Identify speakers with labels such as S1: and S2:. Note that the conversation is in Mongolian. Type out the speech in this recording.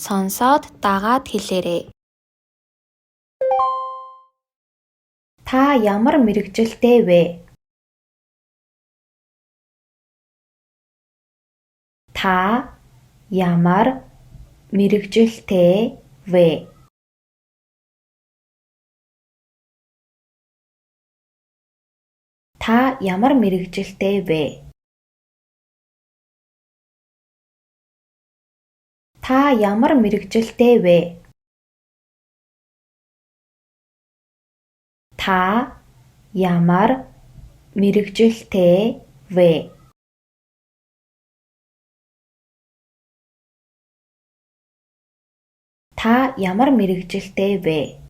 S1: Сонсоод дагаад хэлээрэй.
S2: Та ямар мэргэжилтэй вэ? Та ямар мэргэжилтэй вэ? Та ямар мэргэжилтэй вэ? Та ямар мэргэжилтэй вэ? Та ямар мэргэжилтэй вэ? Та ямар мэргэжилтэй вэ?